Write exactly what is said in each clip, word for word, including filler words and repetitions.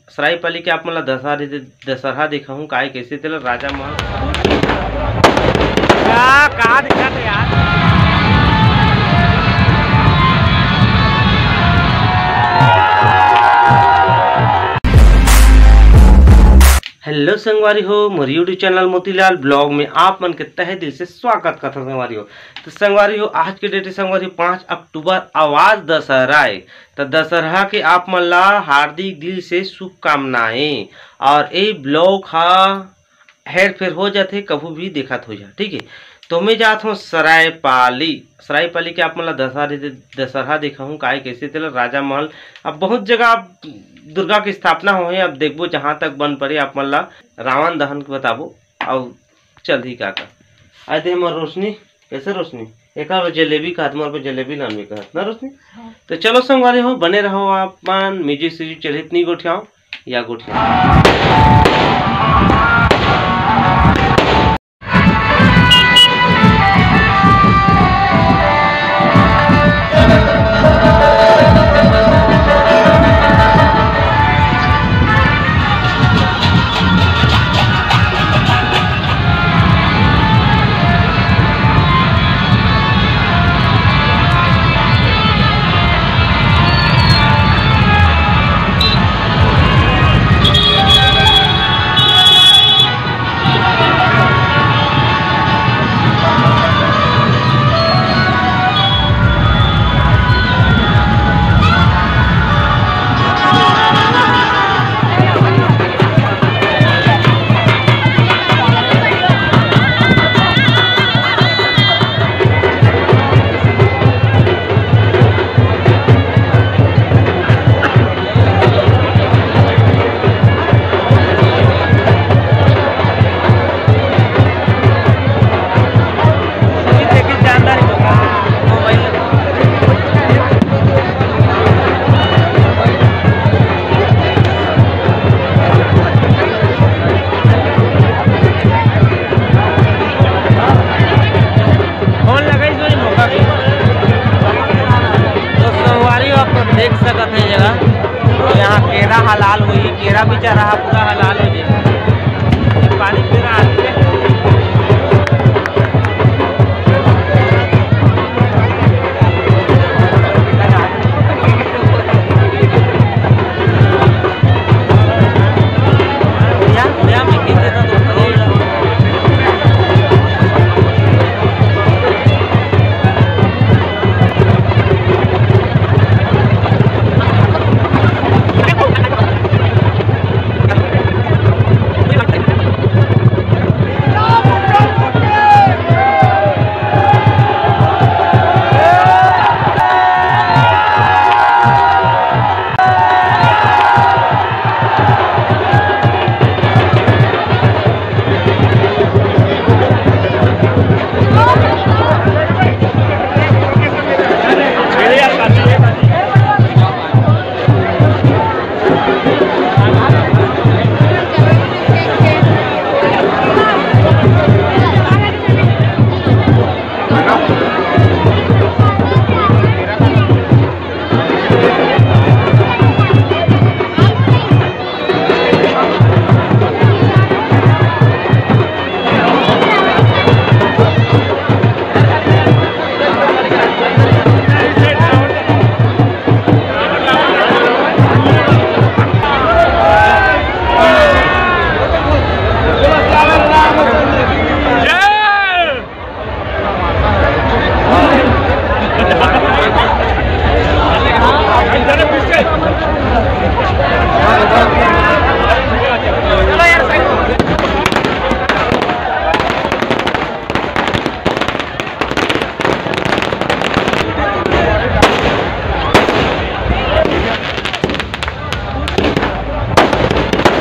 सरायपाली के आप मन ला दशहरा दे-, दशहरा देखाहूँ, काय कैसे तेला राजा महल। का, का दिखत हे यार? Hello संगवारी हो, मोर YouTube चैनल मोतीलाल ब्लॉग में आप मन के तहे दिल से स्वागत करथन संगवारी हो। तो संगवारी हो, आज के डेट हे संगवारी हो, पाँच अक्टूबर, अवइया दशहरा हे। त दशहरा के आप मन ला हार्दिक दिल से शुभकामनाएं। और ए ब्लॉग हा हेरफेर हो जाथे, कभू भी देखत हो जा, ठीक है। तो मैं जात हूँ सरायपाली, सरायपाली के आप मन ला दशहरा दे-, दशहरा देखाहूँ, काय कैसे तेला राजा महल। अब बहुत जगह दुर्गा के स्थापना होहे, अब देखबो जहाँ तक बन पड़े आप मन ला रावण दहन के बताबो। अब चल दी काका, आए दे हमर रोशनी। कैसे रोशनी? एक बार जलेबी का हाथ मार पे जलेबी लान में कहत ना रोशनी। हाँ। तो चलो संगवारी हो, बने रहो आप मन, म्यूजिक सीजी चढ़ित नहीं गोठियाओ या गोठियाओ। फोन लगाई जो मौका के। तो संगवारी हो, आप देख सकत हैं जगह, तो यहाँ केरा हलाल होही, केरा बेचारा पूरा हलाल हो जाए। पानी पी रहा है।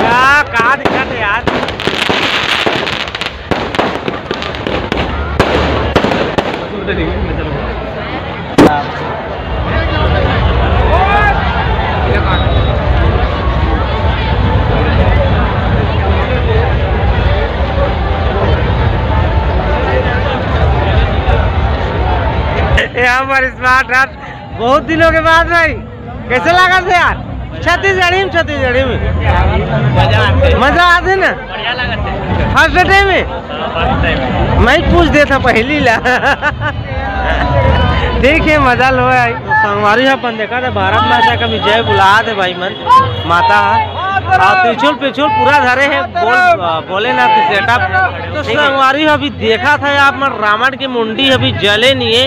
का, का दिखत हे यार? यहाँ पर स्मार्ट हाट बहुत दिनों के बाद भाई, कैसे लगा था यार? छत्तीसगढ़ी में, छत्तीसगढ़ी में। मजा आथे ना? फर्स्ट टाइम में? मैं पूछ देता पहली ला। देखिए, मजा लो है। तो संगवारी ह अपन देखा था, भारत माता का भी जय बुला दे भाई मन। माता ह। और त्रिशूल पिछूल पूरा धरे है, बोल, भोलेनाथ के सेटअप। तो संगवारी ह अभी देखा था आप मन, रावण की मुंडी अभी जले नहीं है।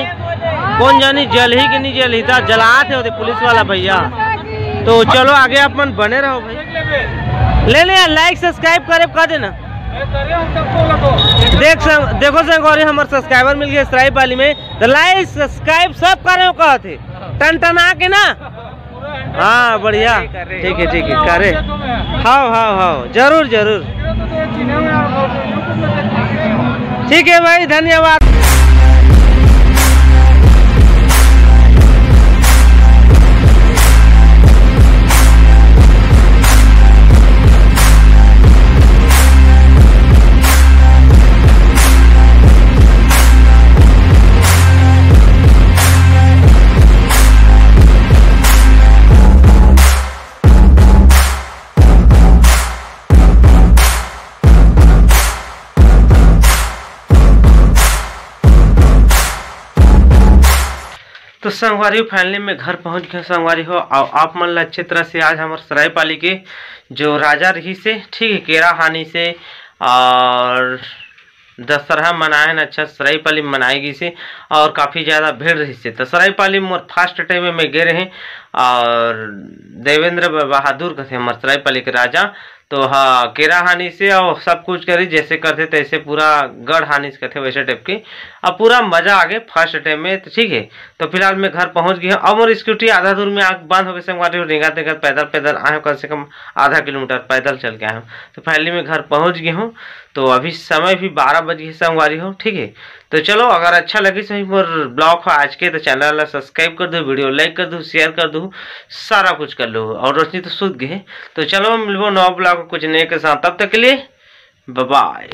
कौन जानी जलही कि नहीं जलही, ता जलात है ओदे पुलिस वाला भैया। तो चलो आगे आप मन बने रहो भाई। ले ले यार, लाइक सब्सक्राइब करे कह देना। देख संग, देखो संगवारी, हमर सब्सक्राइबर मिल गए सरायपाली में, तो लाइक सब्सक्राइब सब करे कहत हे, टन टना के ना। हाँ, बढ़िया। ठीक है, ठीक है, करे। हाँ, हाँ, हाँ, जरूर, जरूर। ठीक है भाई, धन्यवाद। तो संगवारी हो, फाइनली मैं घर पहुंच गया संगवारी हो। और आप मन ला अच्छे तरह से आज हमारे सरायपाली के जो राजा रही से, ठीक है, केरा हानि से और दशहरा मनाए न अच्छा सरायपाली मनाए गई से। और काफ़ी ज़्यादा भीड़ रही से। तो सरायपाली मोर फर्स्ट टाइम में मैं गए रहे और देवेंद्र बहादुर कथे हमारे सरायपाली के राजा, तो हाँ, केरा हानि से और सब कुछ करी, जैसे करते तैसे पूरा गढ़ हानि से करते वैसे टाइप के। अब पूरा मजा आ गए फर्स्ट टाइम में, तो ठीक है। तो फिलहाल मैं घर पहुंच गया हूँ। अब मोर स्कूटी आधा दूर में आग बंद हो गए संगवारी हो, रेंगत रेंगत पैदल पैदल आए हूँ, कम से कम आधा किलोमीटर पैदल चल के आए हूँ। तो फाइनली मैं घर पहुंच गया हूँ। तो अभी समय भी बारह बज गए संगवारी हो, ठीक है। तो चलो, अगर अच्छा लगी सही मोर ब्लॉग हो आज के, तो चैनल ला सब्सक्राइब कर दो, वीडियो लाइक कर दो, शेयर कर दो, सारा कुछ कर लो। और रोशनी तो सूत गए। तो चलो, मिलबो नवा ब्लॉग कुछ नए के साथ, तब तक के लिए बाय बाय।